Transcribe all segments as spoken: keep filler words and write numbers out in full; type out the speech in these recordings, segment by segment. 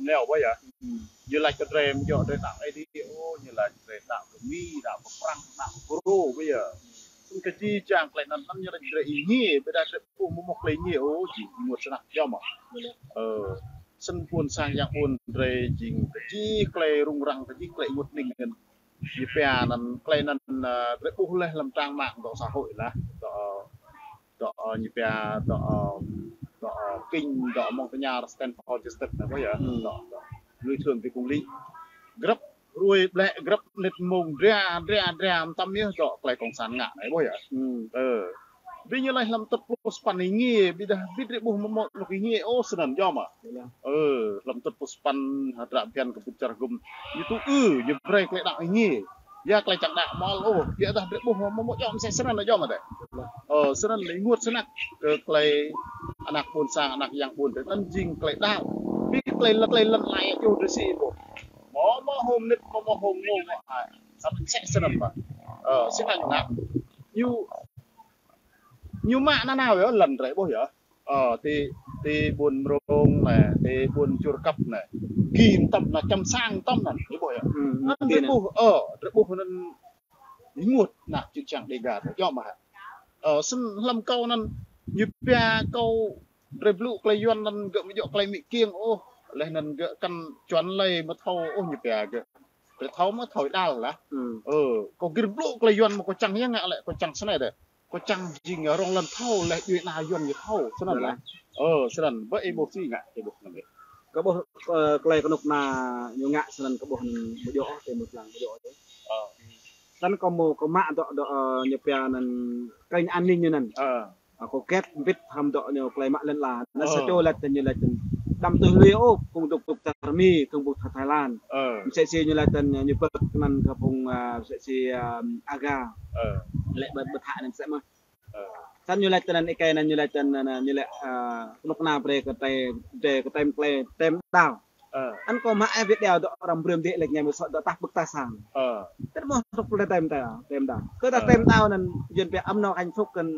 neo, ƀuh yơh. Ñu lač kơ drei mjŏ drei đăo ai tiê, ô, ñu lač drei đăo kơ Mi, đăo kơ Prăng, đăo kơ Pru, ƀuh yơh. Snăn kơ jih jang klei anăn, anăn ñu lač drei êngiê, ƀiădah drei ƀuh mâo mâo klei êngiê, ô, jing ênguôt snăk, yơh mơh. Ơ, snăn ƀuôn sang yang ƀuôn drei jing kơ jih klei rŭng răng, kơ jih klei ênguôt hnĭng anăn. Ñu pia anăn, klei anăn, ơ, drei ƀuh leh hlăm trang mạng dŏ xã hội lah, dŏ, dŏ, ơ, ñu pia dŏ, ơ, dŏ, ơ, kinh, dŏ mơ̆ng tơña Stanford Justice anăn, ƀuh yơh, dŏ, dŏ, người thượng vì công lý. Grăp hruê ƀlĕ, grăp mnĭt mmông, dra, dra, dra, mtam yơh dŏ klei cộng sản ngă anei, ƀuh yơh. Ơ. Bi ñu lač hlăm tŭt pluh sa păn êngiê, ƀiădah bi drei ƀuh mâo mâo anôk êngiê, ô, snăn, yơh mơh. Ơ, hlăm tŭt pluh sa păn hdră bhiăn kơ ƀuôn čar hgŭm. Ñu tŭ ư, ñu brei klei đăo êngiê. Ya klei čiăng đăo mâo ôh, ƀiădah drei ƀuh mâo mâo djŏ msĕ snăn, yơh mơh dih. Ơ, snăn lĕ ênguôt snăk kơ klei anak ƀuôn sang, anak yang ƀuôn drei anăn jing klei đăo. Bi klei lăn, klei lăn ala yơh drei si ƀuh. Mâo mâo hôm mnĭt, mâo mâo hôm mmông, mâo ai. Săp msĕ snăn mơh. Ơ, snăn ñu ngă. Ñu, ñu mă nanao yơh lăn drei ƀuh yơh. Ơ, ti, ti ƀuôn Mrông anei, ti ƀuôn Čuôr Kăp anei. Gĭ mtam anăn, Čăm Sang mtam anăn, drei ƀuh yơh. Anăn drei ƀuh, ơ, drei ƀuh anăn ênguôt anăn čư̆ čhiăng Dega drei, yơh mơh. Ơ, snăn hlăm kâo anăn, ñu pia kâo drei blŭ klei Yuăn anăn gơ̆ amâo djŏ klei mĭn kiêng ôh, leh anăn gơ̆ kăn čuăn lei mâo thâo ôh ñu pia gơ̆. Drei thâo mơh thâo đăl lah. Ơ, kâo gĭr blŭ klei Yuăn mơh kâo čiăng ya ngă lĕ, kâo čiăng snei dih. Kâo čiăng jing rŏng lăn thâo leh djuê ana Yuăn ñu thâo, snăn lah. Ơ, snăn, ƀơ ih ƀuh si ngă, ih ƀuh snăn dih. Kâo ƀuh, ơ, klei knŭk kna ñu ngă snăn kâo ƀuh anăn amâo djŏ, ti mŭt lăng amâo djŏ. Ơ. Snăn kâo mâo, kâo mă dŏ, dŏ, ơ, ñu pia anăn kênh an ninh ñu anăn. Ơ. Ơ, kâo gĭr mbĭt hŏng dŏ ñu klei mă lăn ala. Anăn sa čô lač tơ ñu lač tơ. Đăm tui lui ôh, phung dôk dôk čar Mi, phung dôk Thái Lan. Msĕ si ñu lač tơ ñu pơk anăn kơ phung, ơ, msĕ si, ơ, Aga. Lĕ ƀơ, ƀơ thă anăn msĕ mơh. Snăn ñu lač tơ anăn êkei anăn ñu lač tơ anăn, ñu lač, ơ, knŭk kna brei kơ drei, drei kơ drei klei tem đao. Anăn kâo mă ê video dŏ arăng brei mdê lač ñu mâo sŏ dŏ tah pơk tah sang. Tơ mâo sŏ klei tem đao, tem đao. Kơ tah tem đao anăn Yuăn pia ăt nŏ hạnh phúc kăn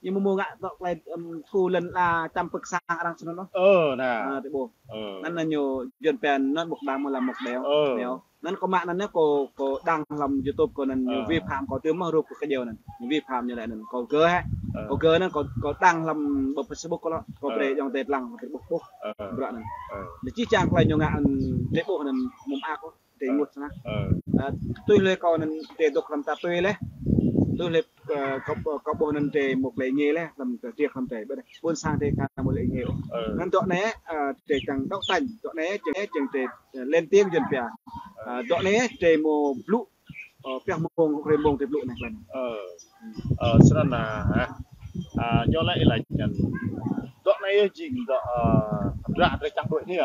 ñu mâo mâo ngă dŏ klei, ưm, thu lăn ala čăm pơk sang arăng snăn ôh. Ơ, anăn. Ơ, ti ƀuh. Anăn anăn ñu Yuăn pia anăn mŭk đang mâo lăm mŭk đeo. Đeo. Anăn kâo mă anăn anei kâo, kâo đăng hlăm YouTube kâo anăn ñu vi phạm kâo tui mơh rup kơ kdjiêu anăn. Ñu vi phạm ñu lač anăn kâo gơ̆ hĕ. Kâo gơ̆ anăn kâo, kâo đăng hlăm ƀơ Facebook kâo lŏ. Kâo brei ayŏng adei dlăng, kâo brei ƀuh ƀuh. Bruă anăn. Leh čih čiăng klei ñu ngă anăn drei ƀuh anăn mâo mơak ôh. Drei ênguôt snăk. Ơ, tui hluê kâo anăn drei dôk hlăm ta tui leh. Tui hluê, ơ, kâo, kâo ƀuh anăn drei mâo klei êngiê leh, hlăm drei hlăm drei. Ƀiădah ƀuôn sang drei ka mâo klei êngiê ôh. Anăn dŏ anei, ơ, drei čiăng đấu tranh, dŏ anei, čiăng, čiăng drei, ơ, lên tiếng Yuăn pia. Ơ, dŏ anei, drei mâo blŭ, ơ, pioh mmông, hŏng rei mmông drei blŭ anei klei anăn. Ơ, snăn anăn, hă. Ơ, ñu lač lač anăn. Dŏ anei jing dŏ, ơ, hdră drei čiăng đuĕ anei.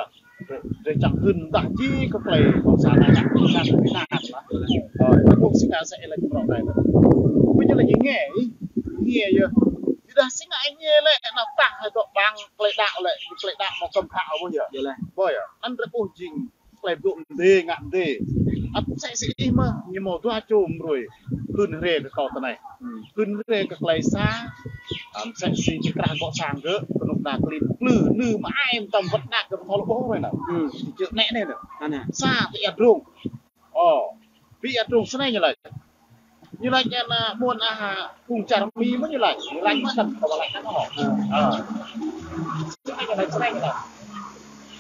Drei, drei čiăng hưn mdah jih kơ klei cộng sản anei, cộng sản Việt Nam lah. Ơ, ƀuh si ngă sa ih lač mrâo anei. Ƀuh ñu lač êngiê, êngiê yơh. Ƀiădah si ngă êngiê lĕ, anăn tah hĕ dŏ ƀăng klei đăo lĕ, klei đăo mâo kăm khă ƀuh yơh. Ƀuh yơh, anăn drei ƀuh jing klei blŭ mdê, ngă mdê. Ăt msĕ si ih mơh, ñu mâo dua čô mrâo. Hưn hriê kơ kâo tơ anei. Hưn hriê kơ klei sa, ơ, msĕ si ti krah gŏ sang gơ̆, knŭk kna klin, klư, nư, mă ai, mtam wăt anak gơ̆ thâo lŏ ƀuh rei anăn. Ti čư̆ anei anei anăn. Sa ti êa drông. Ơ, bi êa drông snei ñu lač. Ñu lač anăn, ơ, ƀuôn, ơ, phung čar Mi mơh ñu lač. Ñu lač mơh anăn, kâo lač anăn ôh. Ơ. Snei ñu lač, snei ñu lač.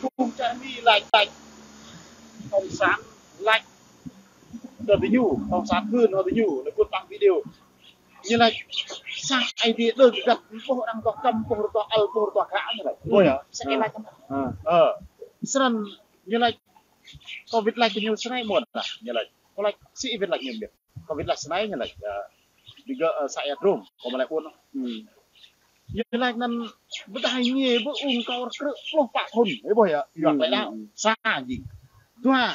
Phung čar Mi lač, lač. Cộng sản lač. Dŏ diñu, cộng sản hưn dŏ diñu, leh kŭt ƀăng video. Ñu lač sang Aê Diê đơ kgăt, ƀuh arăng dŏ kăm, ƀuh arăng dŏ ăl, ƀuh arăng dŏ ghă ñu lač. Ƀuh yơh, si ih lač. Ơ. Snăn ñu lač, kâo wĭt lač kơ ñu snei mơ̆n lah, ñu lač. Kâo lač, si ih wĭt lač ñu mbĭt. Kâo wĭt lač snei ñu lač. Ơ, digơ̆, ơ, sa êa drông, kâo mă leh ƀuôn. Ñu lač anăn ƀiădah êngiê ƀuh ung kâo krư̆ pluh pă thŭn. Ih ƀuh yơh, yua klei đăo. Sa jing. Dua,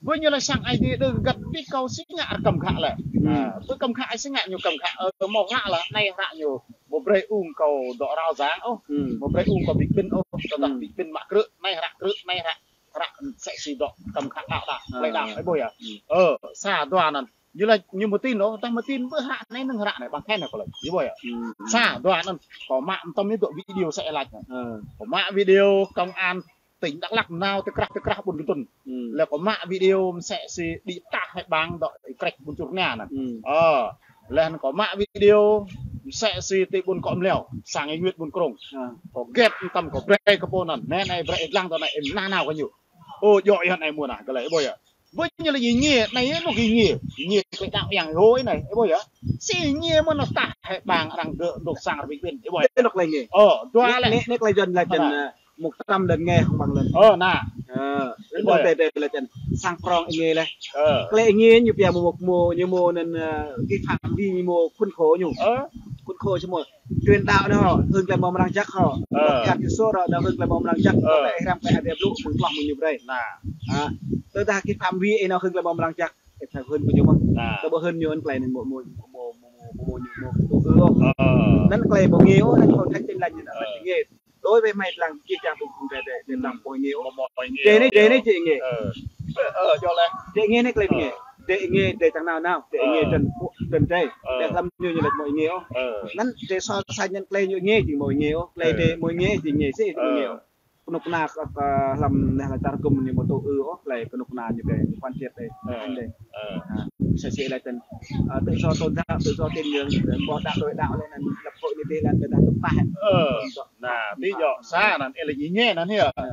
ƀuh ñu lač sang Aê Diê đơ kgăt bi kâo si ngă arăng kăm khă leh. Ơ, ƀuh kăm khă ai si ngă ñu kăm khă, ơ, mâo hră lah, anei hră ñu. Ƀuh brei ung kâo dŏ rao giảng ôh. Ƀuh brei ung kâo bi kƀĭn ôh, tơdah bi kƀĭn mă krư̆, anei hră krư̆, anei hră, hră msĕ si dŏ kăm khă đăo đăo, klei đăo, ih ƀuh yơh. Ơ, sa dua anăn. Ñu lač ñu mâo tin ôh, tơdah mâo tin ƀuh hră anei năng hră anei, ƀăng khen hă kâo lač. Ih ƀuh yơh. Sa dua anăn, kâo mă mtam ñu dŏ video sa ih lač anăn. Kâo mă video công an tỉnh Đắk Lắk nao ti krah ti krah ƀuôn Kdŭn. Hmm. Leh kâo mă video msĕ si đĭ tah hĕ ƀang dŏ krĕč ƀuôn Čư̆ Knia anăn. Hmm. Ơ, leh anăn kâo mă video msĕ si ti ƀuôn Kŏ Mleo, sang Y Nguyệt ƀuôn Krông. Ha. Kâo gĕt mtam kâo brei kơ pô anăn. Anei anei brei dlăng dŏ anei ih nao nao kơ ñu. Ô, djŏ yơh anei mơ̆ng nah, kơ lei ih ƀuh yơh. Ƀuh ñu lĕ ih êngiê, anei yơh anôk ih êngiê. Ih êngiê klei đăo yang hôi anei, ih ƀuh yơh. Si ih êngiê mơ̆ng anôk tah hĕ ƀang arăng gơ̆ anôk sang rvĭ ƀĭn, ih ƀuh yơh. Anôk klei êngiê. Ơ, dua lĕ. Anei, anei klei Yuăn lač anăn, ơ, một trăm lần nghe không bằng lần. Ơ, nah. Ơ, ih ƀuh yơh. Anôk tê tê lač anăn sang prŏng êngiê leh. Ơ. Klei êngiê ñu pia mâo mâo ñu mâo anăn, ơ, cái phạm vi ñu mâo khuôn khổ ñu. Ơ. Khuôn khổ ñu mâo. Truyền đạo anei hŏ, hưn klei mrâo mrang jăk hŏ. Ơ. Ƀuh kiăng kơ sô rŏ, nao hưn klei mrâo mrang jăk, ơ, ƀuh klei hrăm klei Aê Diê blŭ, mơ̆ng kloh mơ̆ng ñu brei. Nah. Ha. Tơdah cái phạm vi ih nao hưn klei mrâo mrang jăk, ih thâo hưn kơ ñu mơh. Nah. Tơ ƀuh hưn ñu anăn klei anăn mâo, mâo, mâo ñu mâo tŭ ư ôh. Ơ. Anăn klei mâo êngiê ôh, anăn kâo thâo čĕ lač ñu anăn, ơ, klei êngiê. Đối với mày lăng jih jang phung, phung drei, drei, drei, hmm, lăng mâo êngiê ôh. Mâo, mâo êngiê. Drei anei, ôh, drei anei, ơ, jing êngiê. Ơ, ơ, djŏ leh. Jing êngiê anei klei êngiê. Ơ. Jing êngiê drei čiăng nao nao, jing êngiê, ơ, drei, drei, drei. Ơ. Leh hlăm ñu ñu lač mâo êngiê ôh. Ơ. Anăn drei so sánh anăn klei ñu êngiê jing mâo êngiê ôh. Klei, ơ, drei mâo êngiê jing êngiê si, ơ, êngiê ôh. Knŭk kna, ơ, hlăm anei hlăm čar gŭm ñu mâo tŭ ư ôh, klei knŭk kna ñu drei, ñu quan triệt drei. Ơ. Anei. Ơ. Ha. Msĕ si lač anăn, ơ, tự do tôn giáo, tự do tín ngưỡng, mâo đăo đuĕ đăo leh anăn, lập hội ñu dih leh anăn, ƀiădah tŭk tah. Ơ. Nah, ti djŏ sa anăn, ih lač êngiê anăn yơh. Ơ.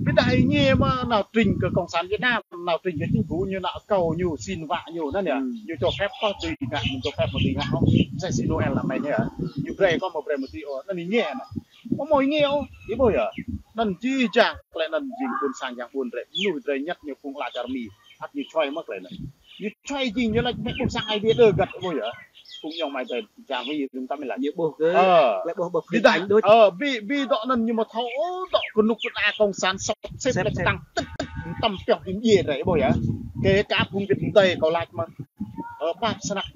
Ƀiădah êngiê mơ̆ nao trĭng kơ Cộng sản Việt Nam, nao trĭng kơ chính phủ ñu nao akâo ñu, xin wă ñu anăn yơh. Hmm. Ñu cho phép kơ dưi ngă, ñu cho phép amâo dưi ngă ôh. Msĕ si Noel năm nay anei yơh. Ñu brei kơ amâo brei amâo dưi ôh, anăn êngiê anăn. Amâo mâo êngiê ôh, ih ƀuh yơh. Anăn jih jang klei anăn jing ƀuôn sang yang ƀuôn drei, mnuih drei ñăt ñu phung ala čar Mi. Ăt ñu čhuai mơh klei anăn. Ñu čhuai jing ñu lač mĕ ƀuôn sang Aê Diê đơ găt, ih ƀuh yơh. Phung ayŏng amai adei čar Mi dŭm tăm ih lač. Ñu ƀuh kơ, ơ, klei ƀuh ƀuh ƀiădah, đuč. Ơ, bi, bi dŏ anăn ñu mâo thâo, ơ, dŏ knŭk kna cộng sản sắp xếp, sắp xếp leh tăng tĭt tĭt tăm pioh bi mdjiê drei, ih ƀuh yơh. Kể cả phung Việt Nam kâo lač mơh. Ơ, pap snăk.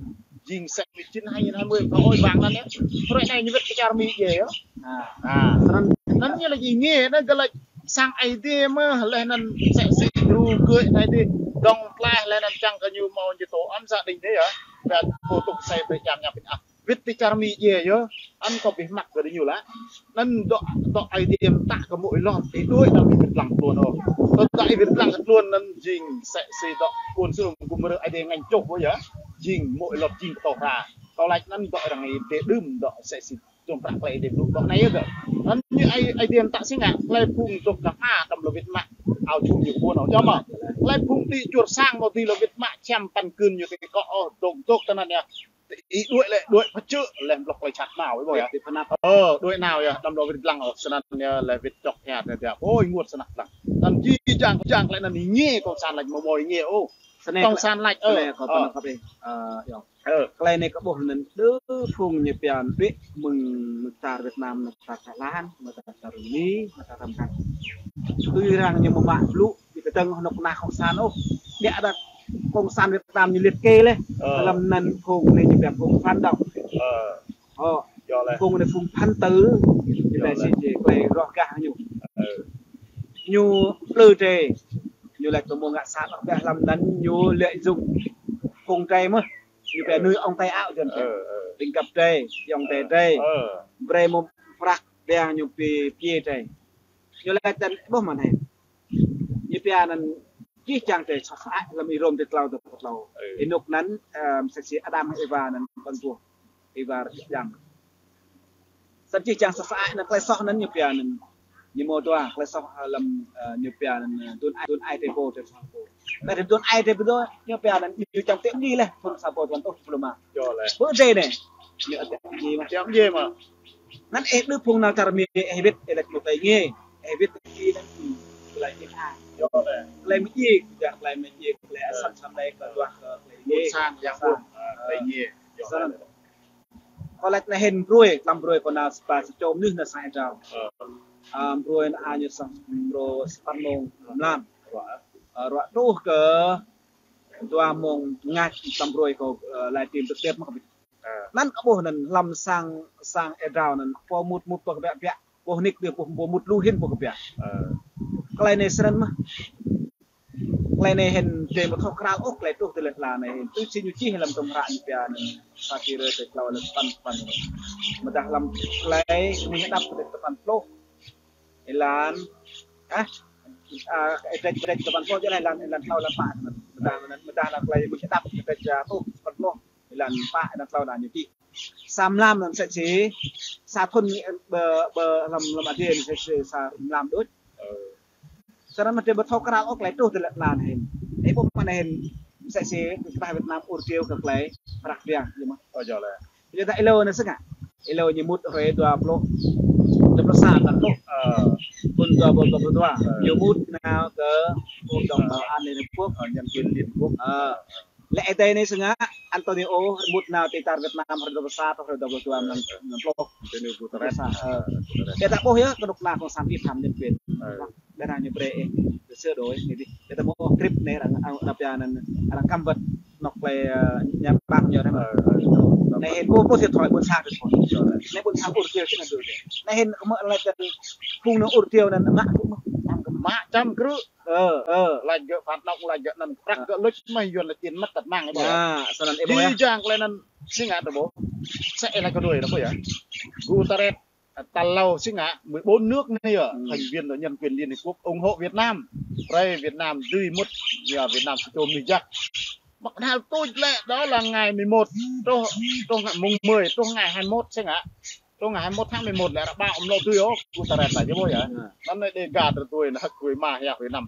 Jing sĕ mĭn čĭn hai nghìn hai mươi, kâo ơi ƀăng anăn yơh. Hruê anei ñu wĭt kơ čar Mi djiê yơh. Ha. Ha. Anăn, anăn ñu lač êngiê, anăn gơ̆ lač sang Aê Diê mơh, leh anăn msĕ si đru gơ̆ Aê Diê. Dŏng tlaih leh anăn čiăng kơ ñu mâo ñu tŭ ăm gia đình anei yơh. Ƀiădah kâo tŭ sei brei čiăng ñăm pĭt ah. Wĭt ti čar Mi djiê yơh. Anăn kâo bi hmăk kơ diñu leh. Anăn dŏ, dŏ Aê Diê mtă kơ mô̆ Y-Lot, ih đuĕ anăn ih wĭt dlăng tluôn ôh. Tơdah ih wĭt dlăng tluôn anăn jing msĕ si dŏ ƀuôn Sơnum gŭm rơ̆ Aê Diê ngêñ čuh ƀuh yơh. Jing mô̆ Y-Lot jing kơ tâo hra. Kâo lač anăn dŏ arăng Aê Diê đưm dŏ msĕ si tuôm prăk klei Aê Diê blŭ dŏ anei yơh gơ̆. Anăn ñu Aê, Aê Diê mtă si ngă, klei phung dôk kơ hma đăm lŏ wĭt mă ao čhum ñu ƀuôn ôh, čăm mơh. Klei phung ti čuôr sang mâo dưi lŏ wĭt mă čhiăm păn kưn ñu ti kŏ ôh, dôk, dôk tinăn yơh. Ih đuĕ leh, đuĕ pơčư̆ leh blŏk klei čhat nao, ih ƀuh yơh. Ơ, đuĕ nao yơh, đăm lŏ wĭt dlăng ôh, snăn yơh leh wĭt čŏk hiăt yơh, ôi, ênguôt snăk dlăng. Anăn jih jang, jang klei anăn êngiê, cộng sản lač mâo mâo êngiê ôh. Snei cộng sản lač, ơ, snei kâo pơnăp kăp ih. Ơ, yơh. Ơ. Klei anei kâo ƀuh anăn đơ phung ñu pia anăn đuĕ mơ̆ng, mơ̆ng čar Việt Nam, mơ̆ng čar Thái Lan, mơ̆ng čar Mi, mơ̆ng čar Răm Kăn. Tui arăng ñu mă blŭ, ñu kdơ̆ng knŭk kna cộng sản ôh. Ƀiădah cộng sản Việt Nam ñu liệt kê leh. Ơ. Hlăm anăn phung anei ñu pia phung phản động. Ơ. Ơ. Djŏ leh. Phung anei phung phản tử. Ñu pia si klei roh gah ñu. Ơ. Ñu plư drei. Ñu lač kơ mâo ngă sat ôh, ƀiădah hlăm anăn ñu lợi dụng phung drei mơh. Ñu pia nuôi ong tay áo jăn. Ơ, ơ. Ƀĭng găp drei, ayŏng adei drei. Ơ. Brei mâo prăk ƀiădah ñu bi pia drei. Ñu lač anăn ƀuh mơ̆n hĕ. Ñu pia anăn jih jang drei soh sơăi hlăm Y-Rôm dua tlâo dua pluh tlâo. Ơ. Ênuk anăn, ơ, msĕ si Adam hĕ Êwa anăn ƀăng buh. Êwa jih jang. Snăn jih jang soh sơăi anăn klei soh anăn ñu pia anăn. Ñu mâo dua klei soh hlăm, ơ, ñu pia anăn, ơ, đuôn ai, đuôn ai drei pô, drei soh pô. Leh đuôn ai drei pô ñu pia anăn ñu čiăng tiŏ mdjiê leh, phung sa pô tuăn tuh diploma. Djŏ leh. Ƀuh drei anei. Ñu ăt tiŏ mdjiê mơh. Tiŏ mdjiê mơh. Anăn ih đơ phung nao čar Mi ih wĭt ih lač mâo klei êngiê. Ih wĭt ih lač klei êngiê. Djŏ leh. Klei mdjiê, klei mdjiê, klei asăp samlei kơ duah kơ klei êngiê. Ƀuôn sang, yang ƀuôn, ơ, klei êngiê. Djŏ leh. Kâo lač anei hĭn mbruê, tlam mbruê kâo nao sa čô mnuih nao sang êa drao. Ơ. Ơ, mbruê anăn ñu sang mrô sa păn mông mlam. Ruă. Ơ, ruă truh kơ dua mông tngač tlam mbruê kâo, ơ, livestream trực tiếp mơh. Ơ. Anăn kâo ƀuh anăn hlăm sang, sang êa drao anăn pô mŭt mŭt pô kbiă kbiă, pô nik dih pô, pô mŭt lu hĭn pô kbiă. Ơ. Klei anei snăn mơh. Klei anei hĭn drei amâo thâo kral ôh klei truh ti lăn ala anei hĭn. Tui si ñu čih hlăm hdruôm hră ñu pia anăn. Sa Kôrintô dua tlâo êlan sa păn, sa păn. Amâodah hlăm klei knuih hđăp êlan sa păn pluh. Êlan, ah, Êdrĕč, êdrĕč kơ păn pluh jih leh, êlan, êlan tlâo, êlan pă. Mdah, mdah, mdah anăn klei mŭt čăt, êdrĕč, ơ, pluh, êlan pă, êlan tlâo, êlan ñu čih. Sa mlam anăn msĕ si, sa thŭn, ơ, ƀơ, ƀơ, hlăm, hlăm adiê anăn msĕ si, sa mlam đuč. Snăn mă drei ƀu thâo kral ôh klei truh ti lăn ala anei hĭn. Ih ƀuh mơ̆ng anei hĭn, msĕ si, kơ Việt Nam ur driâo kơ klei prăk biă, yơh mơh. Ơ, yơh leh. Yơh ta êlâo anei si ngă. Êlâo ñu mŭt hruê dua pluh, dua pluh sa, dua pluh, ơ, thŭn dua pluh, dua pluh dua. Ñu mŭt nao kơ Hội đồng Bảo an Liên Hợp Quốc. Ơ, nhân quyền Liên Hợp Quốc. Ơ. Leh êdei anei si ngă, Antonio mŭt nao ti čar Việt Nam hruê dua pluh sa truh hruê dua pluh dua mlan, mlan pluh. Antonio Guterres. Sa, ơ. Guterres. Ih ta ƀuh yơh, knŭk kna cộng sản vi phạm nhân quyền. Ơ. Ƀiădah ñu brei, ơ, sửa đổi, ñu dih. Ih ta ƀuh trip anei arăng, arăng, arăng pia anăn, arăng cấm vận, anôk klei, ơ, nhà băng ñu anăn. Ơ, ơ. Anei hĭn, ƀuh, ƀuh thiệt thòi, ƀuôn sang thiệt thòi. Anei ƀuôn sang ur driâo si ngă dôk. Anei hĭn kmă leh kơ phung anăn ur driâo anăn mă kơ mơh, čăm kơ mơh. Mă čăm krư̆. Ơ, ơ. Lač gơ̆ phản động, lač gơ̆ anăn prăk gơ̆ luč mơh, yuăn lač tiền mất tật mang, ih ƀuh yơh. Ơ, snăn ih ƀuh yơh. Jih jang klei anăn si ngă ta ƀuh. Msĕ lač kơ dui ta ƀuh yơh. Guterres, tal êlâo si ngă, mười bốn nước anei yơh, thành viên của nhân quyền Liên Hiệp Quốc ủng hộ Việt Nam. Brei Việt Nam dưi mŭt, yơh Việt Nam sĭt mnuih jăk. Mă knhal tuč leh, đó là ngày mười một, truh, truh ngày mùng mười, truh ngày hai mươi mốt si ngă. Truh ngày hai mươi mốt tháng mười một leh arăng ƀuh amâo lŏ dưi ôh, Guterres ta ƀuh yơh. Anăn anei Dega drei tui anăn hơ̆k hruê êma hiăp hruê năm.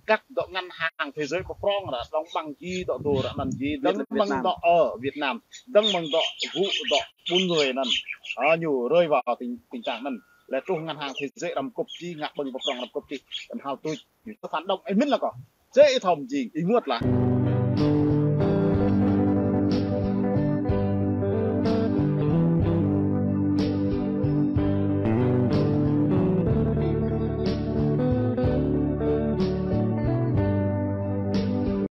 Kăk dŏ ngân hàng thế giới pơprŏng arăng, dŏng ƀăng jih dŏ dô arăng anăn jih, dơ̆ng mơ̆ng dŏ, ơ, Việt Nam, dơ̆ng mơ̆ng dŏ gŭ dŏ ƀuôn người anăn. Ơ, ñu rơi vào tình, tình trạng anăn. Leh truh ngân hàng thế giới arăng kŭp jih, ngă ƀơ̆ng pơprŏng arăng kŭp jih, knhal tuč. Ñu phản động, ih mĭn leh kơ. Ih thâo mjing, ih ênguôt leh.